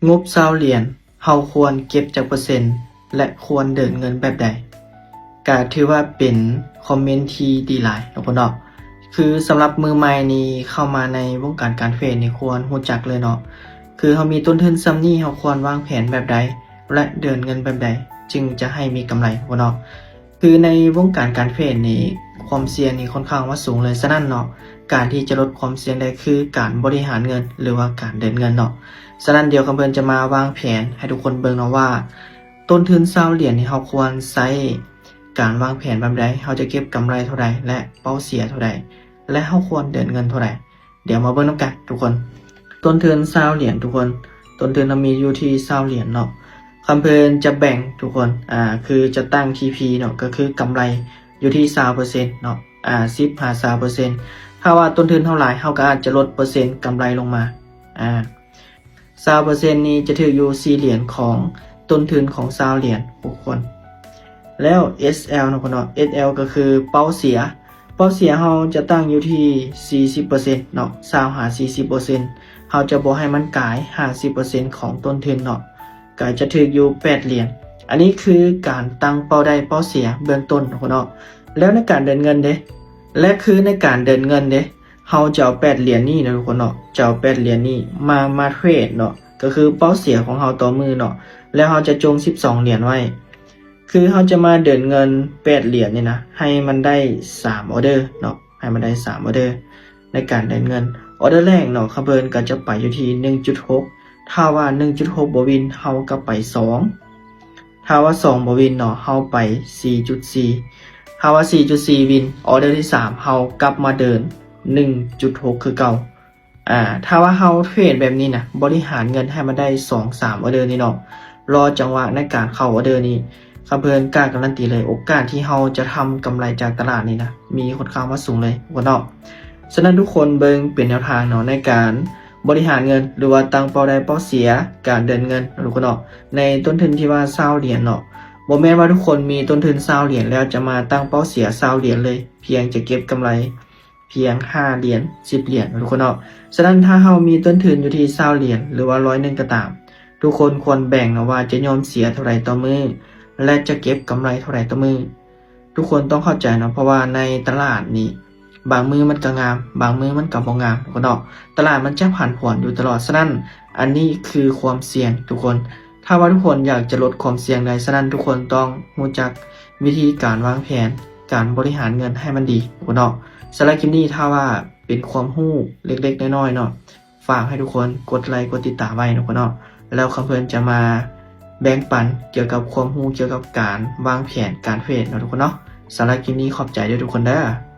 ງົບຊາວຫຼຽນ ເຮົາຄວນເກັບຈັກເປີເຊັນ ແລະ ຄວນເດີນເງິນແບບໃດ? ກະຖືວ່າເປັນຄອມເມັນທີ່ດີຫຼາຍເນາະ ທຸກຄົນເນາະ. ຄືສຳລັບມືໃໝ່ນີ້ ເຂົ້າມາໃນວົງການການເທຣດນີ້ ຄວນຮູ້ຈັກເລີຍເນາະ. ຄືເຮົາມີຕົ້ນທຶນສ່ຳນີ້ ເຮົາຄວນວາງແຜນແບບໃດ ແລະ ເດີນເງິນແບບໃດ ຈຶ່ງຈະໃຫ້ມີກຳໄລເນາະ ທຸກຄົນເນາະ. ຄືໃນວົງການການເທຣດນີ້ ຄວາມສ່ຽງນີ້ຄ່ອນຂ້າງວ່າສູງເລີຍ. ສະນັ້ນເນາະ ການທີ່ຈະລົດຄວາມສ່ຽງໄດ້ ຄືການບໍລິຫານເງິນ ຫຼືວ່າການເດີນເງິນເນາະ. ສະນັ້ນ ດຽວຄຳເພິ່ນຈະມາວາງແຜນໃຫ້ທຸກຄົນເບິ່ງເນາະວ່າ ຕົ້ນທຶນຊາວຫຼຽນນີ້ ເຮົາຄວນໃຊ້ການວາງແຜນແບບໃດ, ເຮົາຈະເກັບກຳໄລເທົ່າໃດ ແລະ ເປົ້າເສຍເທົ່າໃດ ແລະ ເຮົາຄວນເດີນເງິນເທົ່າໃດ. ດຽວມາເບິ່ງນຳກັນທຸກຄົນ. ຕົ້ນທຶນຊາວຫຼຽນທຸກຄົນ, ຕົ້ນທຶນເຮົາມີຢູ່ທີ່ຊາວຫຼຽນເນາະ. ຄຳເພິ່ນຈະແບ່ງທຸກຄົນ, ອາ ຄືຈະຕັ້ງທີພີເນາະ, ກໍຄືກຳໄລຢູ່ທີ່ຊາວເປີເຊັນເນາະ, ອາ ສິບຫາຊາວເປີເຊັນ. ຖ້າວ່າຕົ້ນທຶນເຮົາຫຼາຍ, ເຮົາກໍອາດຈະລົດເປີເຊັນກຳໄລລົງມາ, ອາ ຊາວເປີເຊັນນີ້ຈະຖືກຢູ່ສີ່ຫຼຽນຂອງຕົ້ນທຶນຂອງຊາວຫຼຽນທຸກຄົນ. ແລ້ວ ເອສແອລ ເນາະ ເນາະ, ເອສແອລ ກໍຄືເປົ້າເສຍ, ເປົ້າເສຍເຮົາຈະຕັ້ງຢູ່ທີ່ສີ່ສິບເປີເຊັນເນາະ, ຊາວຫາສີ່ສິບເປີເຊັນ, ເຮົາຈະບໍ່ໃຫ້ມັນກາຍຫ້າສິບເປີເຊັນຂອງຕົ້ນທຶນເນາະ, ກໍຈະຖືກຢູ່ແປດຫຼຽນ. ອັນນີ້ຄືການຕັ້ງເປົ້າໄດ້ເປົ້າເສຍເບື້ອງຕົ້ນເນາະ ເນາະ. ແລ້ວໃນການເດີນເງິນເດ? ແລະ ຄືໃນການເດີນເງິນເດ? ເຮົາຈະເອົາແປດຫຼຽນນີ້ນະທຸກຄົນເນາະ, ຈະເອົາແປດຫຼຽນນີ້ມາ ມາເທຣດເນາະ, ກໍຄືເປົ້າເສຍຂອງເຮົາຕໍ່ມື້ເນາະ, ແລ້ວເຮົາຈະຈົ່ງສິບສອງຫຼຽນໄວ້. ຄືເຮົາຈະມາເດີນເງິນແປດຫຼຽນນີ້ນະ ໃຫ້ມັນໄດ້ສາມອໍເດີເນາະ, ໃຫ້ມັນໄດ້ສາມອໍເດີໃນການເດີນເງິນ. ອໍເດີແລກເນາະ ຄຳເພິ່ນກໍຈະໄປຢູ່ທີ່ໜຶ່ງຈຸດຫົກ, ຖ້າວ່າໜຶ່ງຈຸດຫົກບໍ່ວິນ ເຮົາກໍໄປສອງ, ຖ້າວ່າສອງບໍ່ວິນເນາະ ເຮົາໄປສີ່ຈຸດສີ່, ຖ້າວ່າສີ່ຈຸດສີ່ວິນ ອໍເດີທີສາມ ເຮົາກັບມາເດີນໜຶ່ງຈຸດຫົກຄືເກົ່າ. ອາ ຖ້າວ່າເຮົາເທຣດແບບນີ້ນະ ບໍລິຫານເງິນໃຫ້ມັນໄດ້ສອງສາມອໍເດີນີ້ເນາະ, ລໍຈັງຫວະໃນການເຂົ້າອໍເດີນີ້ ຄຳເພິ່ນກ້າກາລັນຕີເລີຍ ໂອກາດທີ່ເຮົາຈະທຳກຳໄລຈາກຕະຫຼາດນີ້ນະ ມີຄ່ອນຂ້າງວ່າສູງເລີຍເນາະ. ສະນັ້ນທຸກຄົນເບິ່ງເປັນແນວທາງເນາະ ໃນການບໍລິຫານເງິນ ຫຼືວ່າຕັ້ງເປົ້າໄດ້ເປົ້າເສຍການເດີນເງິນເນາະ ທຸກຄົນເນາະ. ໃນຕົ້ນທຶນທີ່ວ່າຊາວຫຼຽນເນາະ, ບໍ່ແມ່ນວ່າທຸກຄົນມີຕົ້ນທຶນຊາວຫຼຽນແລ້ວຈະມາຕັ້ງເປົ້າເສຍຊາວຫຼຽນເລີຍ, ພຽງຈະເກັບກຳໄລ ພຽງຫ້າຫຼຽນ ສິບຫຼຽນເນາະ ທຸກຄົນເນາະ. ສະນັ້ນ ຖ້າເຮົາມີຕົ້ນທຶນຢູ່ທີ່ຊາວຫຼຽນ ຫຼືວ່າຮ້ອຍໜຶ່ງກໍຕາມ, ທຸກຄົນຄວນແບ່ງເນາະວ່າຈະຍອມເສຍເທົ່າໃດຕໍ່ມື້ ແລະ ຈະເກັບກຳໄລເທົ່າໃດຕໍ່ມື້. ທຸກຄົນຕ້ອງເຂົ້າໃຈເນາະ, ເພາະວ່າໃນຕະຫຼາດນີ້ ບາງມື້ມັນກໍງາມ, ບາງມື້ມັນກໍບໍ່ງາມເນາະ. ຕະຫຼາດມັນຈະຜັນຜວນຢູ່ຕະຫຼອດ. ສະນັ້ນ ອັນນີ້ຄືຄວາມສ່ຽງທຸກຄົນ. ຖ້າວ່າທຸກຄົນຢາກຈະລົດຄວາມສ່ຽງໄດ້, ສະນັ້ນທຸກຄົນຕ້ອງຮູ້ຈັກວິທີການວາງແຜນ ການບໍລິຫານເງິນໃຫ້ມັນດີເນາະ. ສຳລັບຄລິບນີ້ ຖ້າວ່າເປັນຄວາມຮູ້ເລັກໆນ້ອຍໆເນາະ, ຝາກໃຫ້ທຸກຄົນກົດໄລກົດຕິດຕາມໄວ້ເນາະ ແລ້ວຄຳເພິ່ນຈະມາແບ່ງປັນກ່ຽວກັບຄວາມຮູ້ກ່ຽວກັບການວາງແຜນການເທຣດເນາະ ທຸກຄົນເນາະ. ສຳລັບຄລິບນີ້ ຂອບໃຈເດີທຸກຄົນເດີ.